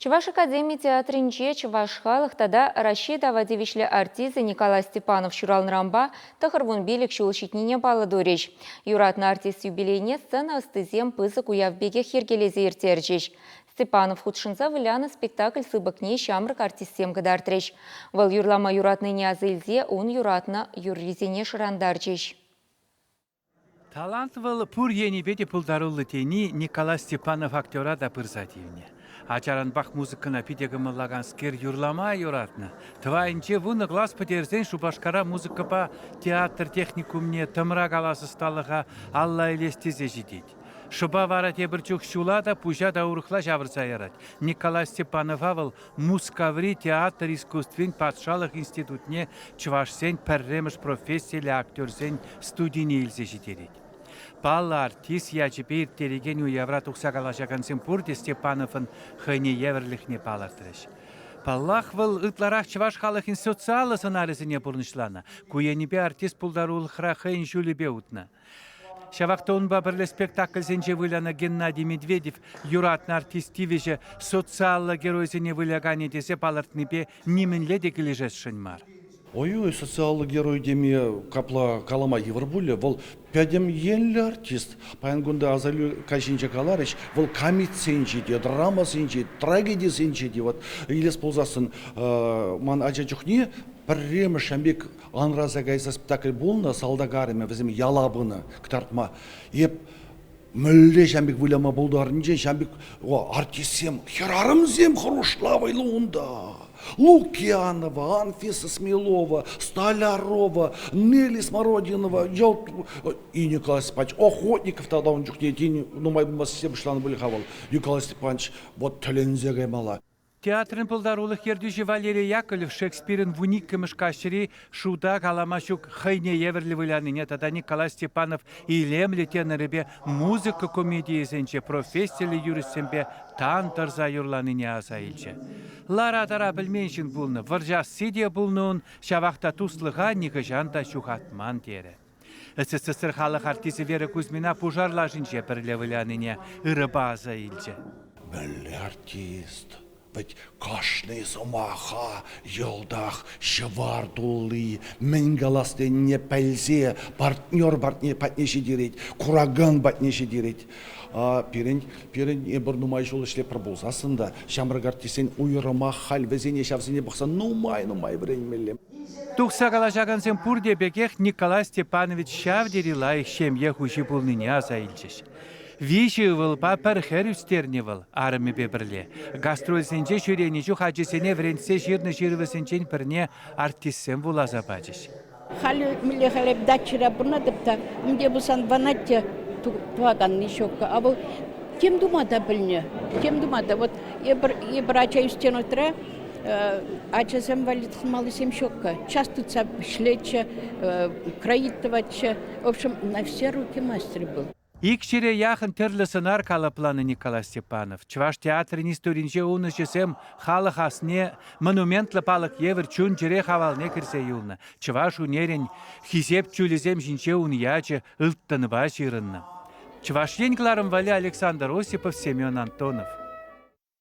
Чӑваш академи театрӗнче чӑваш халӑх тата Раҫҫей тава тивӗҫлӗ артисчӗ Николай Степанов ҫуралнӑранпа 95 ҫул ҫитнине паллӑ турӗҫ. Юратнӑ артист юбилейне сцена ӑстисем пысӑк уяв пекех йӗркелесе ирттерчӗҫ. Степанов хутшӑнса вылянӑ спектакль сыпӑкне ҫамрӑк артистсем кӑтартрӗҫ. Вӑл юрлама юратнине аса илсе ун юратнӑ юррисене шӑрантарчӗҫ. Талант вӑл пур енӗпе те пултаруллӑ тени Николай Степанов актера та пырса тивнӗ. Ачаранпах музыкӑна питӗ кӑмӑллаканскер юрлама юратнӑ. Тӑвайӗнче вунӑ класс пӗтерсен Шупашкара музыкӑпа театр техникумне тӑмра калас ӑсталӑха алла илес тесе ҫитет. Шӑпа вара тепӗр чух ҫула та, пуҫа та урӑхла ҫавӑрса ярать. Николай Степанова вӑл Мускаври театр искусствин патшалӑх институтне чӑвашсен пӗрремӗш профессиллӗ актерсен студине илсе ҫитерет. Паллӑ артист ячӗпе ирттерекен уявра тухса калаҫакансем пурте Степановӑн хӑйне евӗрлӗхне палӑртрӗҫ. Паллах, вӑл ытларах чӑваш халӑхӗн социаллӑ сӑнарӗсене пурнӑҫланӑ. Ку енӗпе артист пултарулӑхра хӑйӗн ҫулӗпе утнӑ. Ҫавах та унпа пӗрле спектакльсенче вылянӑ Геннадий Медведев юратнӑ артист тивӗҫӗ социаллӑ геройсене выляканӗ тесе палӑртнипе нимӗнле те килӗшесшӗн мар. Ой-ой, социаллӑ герой теме капла калама йывӑр пулӗ. Вӑл пӗтӗм енлӗ артист. Паян кунта асаилӳ каҫӗнче каларӗҫ, вӑл камитсенче те, драмӑсенче, трагедисенче те. Вот илес пулсассӑн ман ача чухне пӗрремӗш ҫам пек Анраса кайса спектакль пулнӑ, салтак арӑмӗ вӗсем яла пынӑ кӑтартма. Эп мӗнле ҫам пек выляма пултарнинчен ҫам пек артистсем, хӗрарӑмсем хӑрушла вӑйлӑ унта. Лукьянова, Анфиса Смелова, Столярова, Нелли Смородинова, и Николай Степанович Охотников тата ун чухне тин нумай пулмасть пуҫланӑ пуль-ха вӑл. Николай Степанович вот тӗлӗнсе каймалла. Театрӑн пултарулӑх ертӳҫи Валерий Яковлев Шекспирӑн вуниккӗмӗш каҫри шута калама ҫук хӑйне евӗрлӗ вылянине тата Николай Степанов илемлӗ тенорӗпе музыка комедийӗсенче профессиллӗ юрӑҫсемпе тан тӑрса юрланине аса илчӗ. Лара-тӑра пӗлмен ҫын пулнӑ, вӑрҫасси те пулнӑ ун, ҫавах та туслӑха нихӑҫан та ҫухатман терӗ. СССР халӑх артисчӗ Вера Кузьмина пушар лашинче пӗрле вылянине ырӑпа аса илчӗ. Мӗнле артист? Вӗт кашни сӑмаха йӑлтах ҫӑвар тулли, мӗн калас тенине пӗлсе партнер патне патне ҫитерет, куракан патне ҫитерет. Пирӗн, пирӗн эпир нумай ҫул ӗҫлетпӗр пулсассӑн та ҫамрӑк артистсен уйрӑмах халь вӗсене ҫавсене пӑхса нумай-нумай вӗренмелле. Тухса калаҫакансем пурте пекех Николай Степанович ҫав тери лайӑх ҫемье хуҫи пулнине аса илчӗҫ. Виҫӗ ывӑлпа пӗр хӗр ӳстернӗ вӑл арӑмӗпе пӗрле. Гастрольсенче ҫӳренӗ чух ачисене вӗрентсе ҫырнӑ ҫырӑвӗсенчен пӗрне артистсем вуласа пачӗҫ. Халӗ мӗнле халӗ дачӑра пурӑнатӑп та, ӗнтӗ пулсан ванать те тӑваканни ҫук. А вӑл тем тума та пӗлнӗ, тем тума та. Вот эпир, эпир ача ӳстернӗ вӑхӑтра ачасем валли тӑхӑнмаллисем ҫуккӑ. Час тытса ӗҫлетчӗ, кроить тӑватчӗ. В общем, на все руки мастер был. Ик ҫӗре яхӑн тӗрлӗ сӑнар калӑпланӑ Николай Степанов. Чӑваш театрӗн историнче ун ӗҫӗсем халӑх асне монументлӑ палӑк евӗр чун-чӗре хавалне кӗрсе юлнӑ. Чӑваш ӳнерӗн хисеп чулӗсем ҫинче ун ячӗ ылтӑнпа ҫырӑннӑ. Чӑваш Ен кӑларӑм валли Александр Осипов, Семен Антонов.